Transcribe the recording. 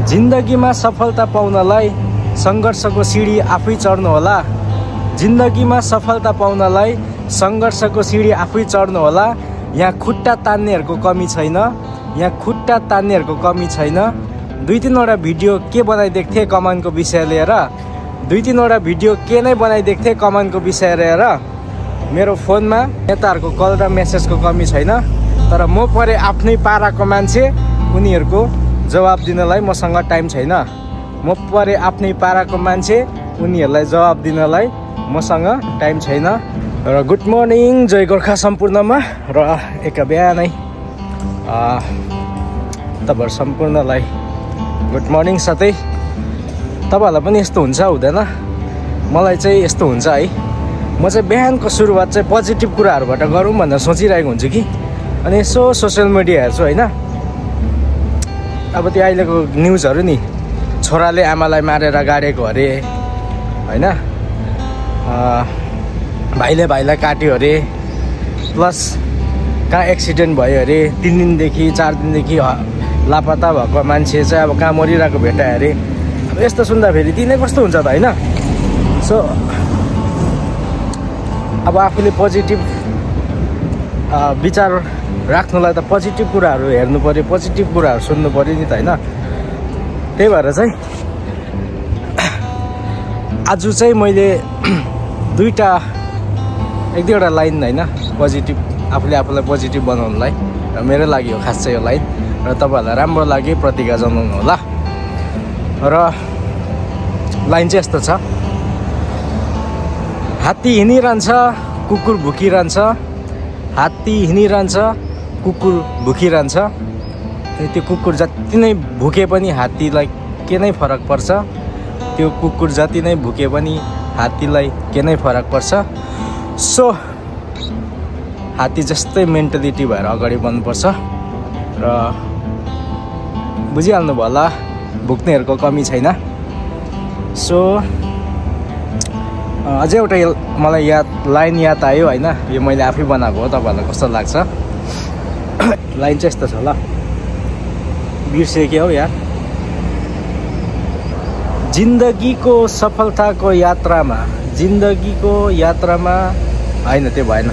जिन्दगीमा सफलता पाउनलाई संघर्षको सिडी आफै चढ्नु होला। जिन्दगीमा सफलता पाउनलाई संघर्षको सिडी आफै चढ्नु होला। यहाँ खुट्टा तान्नेहरूको कमी छैन, यहाँ खुट्टा तान्नेहरूको कमी छैन। 2-3 वटा भिडियो के बनाइदिएको थिएँ कमानको विषय लिएर, 2-3 वटा भिडियो के नै बनाइदिएको थिएँ कमानको विषय लिएर। मेरो फोनमा नेताहरूको कल र मेसेजको कमी छैन, तर म परे आफ्नै पाराको मान्छे, उनीहरूको जवाब दिनलाई मसँग टाइम छैन। म परे आफ्नै पाराको मान्छे, उनीहरूलाई जवाब दिनलाई मसँग टाइम छैन। र गुड मर्निङ, जय गोर्खा सम्पूर्णमा र एक बिहानै तपाईँहरू सम्पूर्णलाई गुड मर्निङ। साथै तपाईँहरूलाई पनि यस्तो हुन्छ हुँदैन? मलाई चाहिँ यस्तो हुन्छ है। म चाहिँ बिहानको सुरुवात चाहिँ पोजिटिभ कुराहरूबाट गरौँ भनेर सोचिरहेको हुन्छु कि, अनि यसो सोसियल मिडिया हेर्छु होइन। अब त्यो अहिलेको न्युजहरू नि, छोराले आमालाई मारेर गाडेको अरे होइन, भाइले भाइलाई काट्यो अरे, प्लस कहाँ एक्सिडेन्ट भयो अरे, 3 दिनदेखि 4 दिनदेखि लापत्ता भएको मान्छे चाहिँ अब कहाँ मरिरहेको भेटायो अरे। अब यस्तो सुन्दाखेरि दिनै कस्तो हुन्छ त होइन। सो अब आफूले पोजिटिभ विचार राख्नुलाई त पोजिटिभ कुराहरू हेर्नु पऱ्यो, पोजिटिभ कुराहरू सुन्नु पऱ्यो नि त होइन। त्यही भएर चाहिँ आज चाहिँ मैले 1-2वटा लाइन होइन पोजिटिभ, आफूले आफूलाई पोजिटिभ बनाउनुलाई, र मेरो लागि हो खास चाहिँ यो लाइन, र तपाईँहरूलाई राम्रो लाग्यो प्रतिक्रिया जनाउनु होला। र लाइन चाहिँ यस्तो छ: हात्ती हिँडिरहन्छ, कुकुर भुकिरहन्छ, हात्ती हिँडिरहन्छ, कुकुर भुकिरहन्छ। त्यो कुकुर जति नै भुके पनि हात्तीलाई के नै फरक पर्छ, त्यो कुकुर जति नै भुके पनि हात्तीलाई के नै फरक पर्छ। सो हात्ती जस्तै मेन्टालिटी भएर अगाडि बढ्नुपर्छ। र बुझिहाल्नु भयो होला, भुक्नेहरूको कमी छैन। सो अझै एउटा मलाई लाइन याद आयो होइन, यो मैले आफै बनाएको हो, तपाईँहरूलाई कस्तो लाग्छ? लाइन चाहिँ यस्तो छ ल, बिर्सेँ हो यार। जिन्दगीको सफलताको यात्रामा, जिन्दगीको यात्रामा होइन, त्यो भएन।